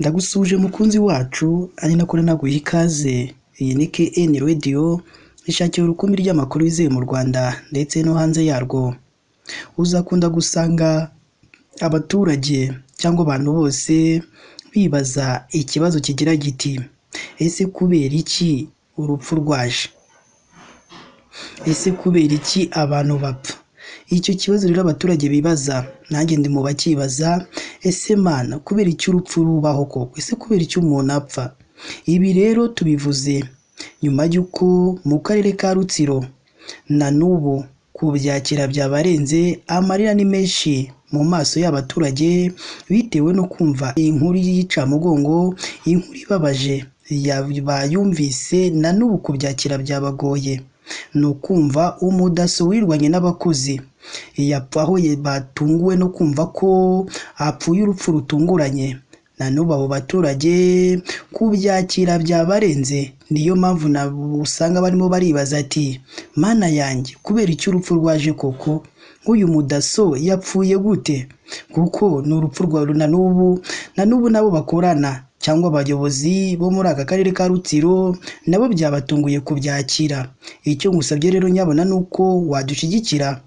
Ndagusuje mukunzi wacu ari nako naguha ikaze. Iyi ni KN Radio ishakira urukumbi ry'amakuru yizewe mu Rwanda ndetse no hanze yarwo. Uzakunda gusanga abaturage cyangwa abantu bose bibaza ikibazo kigira giti: ese kubera iki urupfu rwaje? Ese kubera iki abantu bapfa? Icyo kibazo rero abaturage bibaza, nanjye ndi mu bakibaza. Ese Mana, kubera iki urupfu rubaho koko? Ese kubera iki umuntu apfa? Ibi rero tubivuze nyuma y'uko mu karere ka Rutsiro na n'ubu kubyakira byabarenze, amarira ni menshi mu maso y'abaturage bitewe no kumva inkuru y'icamugongo, inkuru ibabaje bayumvise na n'ubu kubyakira byabagoye. Ni ukumva umudaso wirwanye n'abakozi yapfa, aho batunguwe no kumva ko apfuye urupfu rutunguranye. Na n'ubu abo baturage kubyakira byabarenze. Niyo mpamvu usanga barimo baribaza ati: Mana yanjye, kubera iki urupfu rwaje koko? Nk'uyu mudaso yapfuye gute? Kuko ni urupfu rwa na n'ubu nabo bakorana cyangwa abayobozi bo muri aka karere ka Rutsiro nabo byabatunguye kubyakira. Icyo ngusabye rero nyabona ni uko wadushyigikira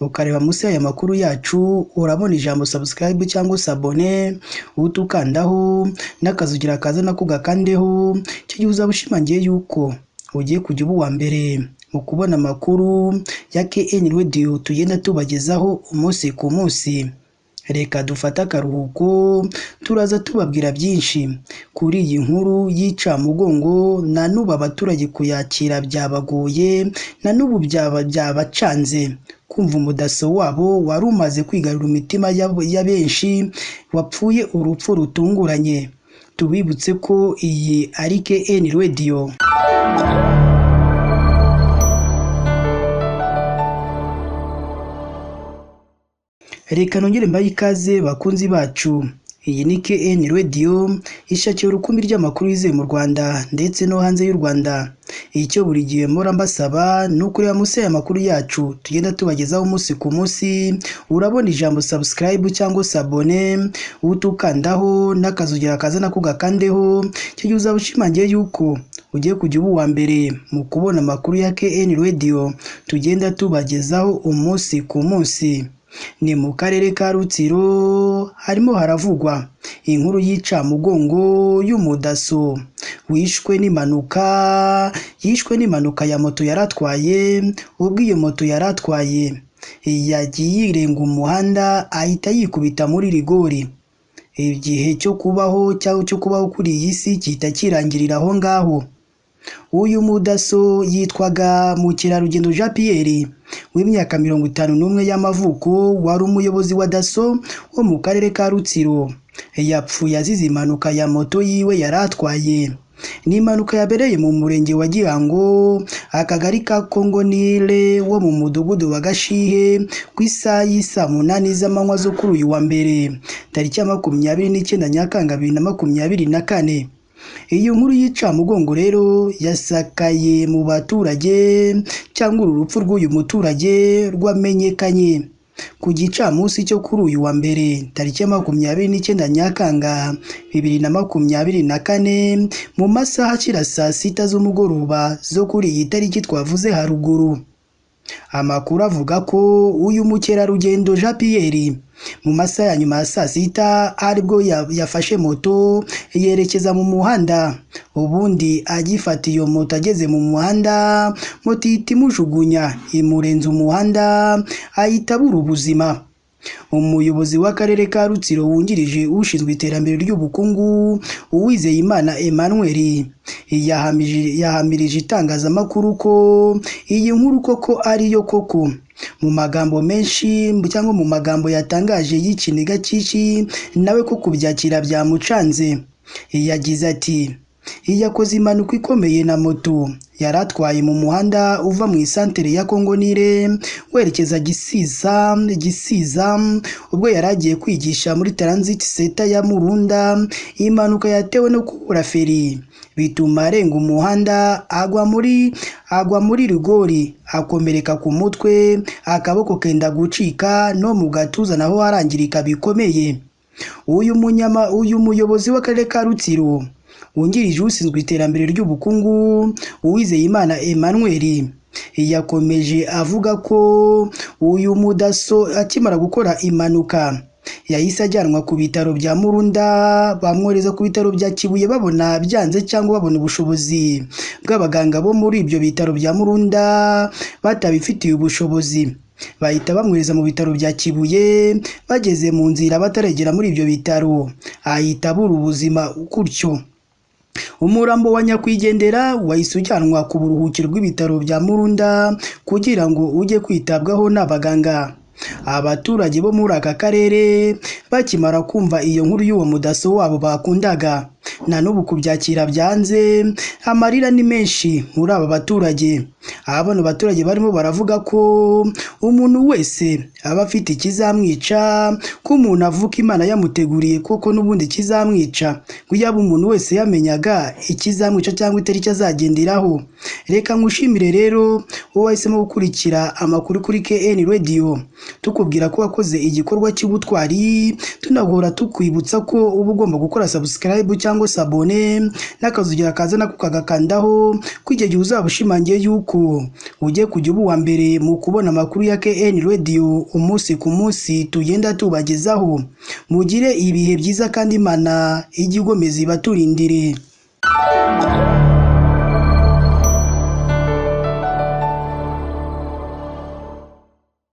ukareba munsi y'aya makuru yacu, urabona ijambo subscribe cyangwa s'abonner, utukandaho n'akazugira kaza nako gakandeho. Icyo gihe uzaba ushimangiye yuko ugiye kujya uba uwa mbere mu kubona amakuru ya KN Radio tugenda tubagezaho umunsi ku munsi. Reka dufate akaruhuko, turaza tubabwira byinshi kuri iyi nkuru y'icamugongo. Na n'ubu abaturage kuyakira byabagoye, na n'ubu byabacanze kumva umudaso wabo wari umaze kwigarura imitima ya benshi wapfuye urupfu rutunguranye. Tubibutse ko iyi ari KN Radio. Reka nongere mbahe ikaze bakunzi bacu. Iyi ni KN Radio ishakira urukumbi ry'amakuru yizewe mu Rwanda ndetse no hanze y'u Rwanda. Icyo buri gihe mpora mbasaba ni ukureba munsi y'aya makuru yacu tugenda tubagezaho umunsi ku munsi, urabona ijambo subscribe cyangwa s'abonner, utukandaho n'akazugira kaza nako gakandeho. Icyo gihe uzaba ushimangiye yuko ugiye kujya uba uwa mbere mu kubona amakuru ya KN Radio tugenda tubagezaho umunsi ku munsi. Ni mu karere ka Rutsiro harimo haravugwa inkuru y'icamugongo y'umudaso wishwe n'impanuka, yishwe n'impanuka ya moto yaratwaye. Ubwo iyo moto yaratwaye yagiye irenga umuhanda ahita yikubita muri rigori. Igihe cyo kubaho cyangwa cyo kubaho kuri iyi si gihita kirangirira aho ngaho. Uyu mudaso yitwaga Mukerarugendo Jean Pierre w'imyaka 51 y'amavuko, wari umuyobozi wa daso wo mu karere ka Rutsiro. Yapfuye azize impanuka ya moto yiwe yaratwaye. Ni impanuka yabereye mu murenge wa Gihango, akagari ka Kongo Nile wo mu mudugudu wa Gashihe, ku isaha y'isaa 8 z'amanywa zo kuri uyu wa mbere, tariki ya 29 Nyakanga 2024. Iyi nkuru y'icamugongo rero yasakaye mu baturage, cyangwa uru rupfu rw'uyu muturage rwamenyekanye ku gicamunsi cyo kuri uyu wa mbere, tariki ya 29 Nyakanga 2024, mu masaha akira saa 6 z'umugoroba zo kuri iyi tariki twavuze haruguru. Amakuru avuga ko uyu mukerarugendo Jean Pierre mu masaha ya nyuma ya saa 6 aribwo yafashe moto yerekeza mu muhanda. Ubundi agifata iyo moto ageze mu muhanda, moto ihita imujugunya imurenza umuhanda, ahita abura ubuzima. Umuyobozi w'akarere ka Rutsiro wungirije ushinzwe iterambere ry'ubukungu, Uwizeyimana Emmanuel, yahamirije itangazamakuru ko iyi nkuru koko ariyo koko. Mu magambo menshi cyangwa mu magambo yatangaje y'ikiniga cyinshi, nawe ko kubyakira byamucanze. Yagize ati: yakoze impanuka ikomeye na moto yaratwaye mu muhanda uva mu isantere ya Kongo Nile werekeza Gisiza, ubwo yari agiye kwigisha muri Transit Center ya Murunda. Impanuka yatewe no kubura feri bituma arenga umuhanda agwa muri rigori, akomereka ku mutwe, akaboko kenda gucika, no mu gatuza naho harangirika bikomeye. Uyu muyobozi w'akarere ka Rutsiro wungirije ushinzwe iterambere ry'ubukungu, Uwizeyimana Emmanuel, yakomeje avuga ko uyu mudaso akimara gukora impanuka yahise ajyanwa ku bitaro bya Murunda, bamwohereza ku bitaro bya Kibuye babona byanze cyangwa babona ubushobozi bw'abaganga bo muri ibyo bitaro bya Murunda batabifitiye ubushobozi, bahita bamwohereza mu bitaro bya Kibuye. Bageze mu nzira bataregera muri ibyo bitaro ahita abura ubuzima gutyo. Umurambo wa nyakwigendera wahise ujyanwa ku buruhukiro bw'ibitaro bya Murunda kugira ngo ujye kwitabwaho n'abaganga. Abaturage bo muri aka karere bakimara kumva iyo nkuru y'uwo mudaso wabo bakundaga, na n'ubu kubyakira byanze, amarira ni menshi muri aba baturage. Aha bano baturage barimo baravuga ko umuntu wese aba afite ikizamwica, ko umuntu avuka Imana yamuteguriye koko n'ubundi kizamwica, ngo iyaba umuntu wese yamenyaga ikizamwica cyangwa itariki azagenderaho. Reka nkushimire rero wowe wahisemo gukurikira amakuru kuri KN Radio, tukubwira ko wakoze igikorwa cy'ubutwari, tunahora tukwibutsa ko uba ugomba gukora subscribe cyangwa se abone n'akazugira kaza nako kagakandaho, ko icyo gihe uzaba ushimangiye yuko ugiye kujya uba uwa mbere mu kubona amakuru ya KN Radio umunsi ku munsi tugenda tubagezaho. Mugire ibihe byiza kandi Imana ijye igomeza ibaturindire.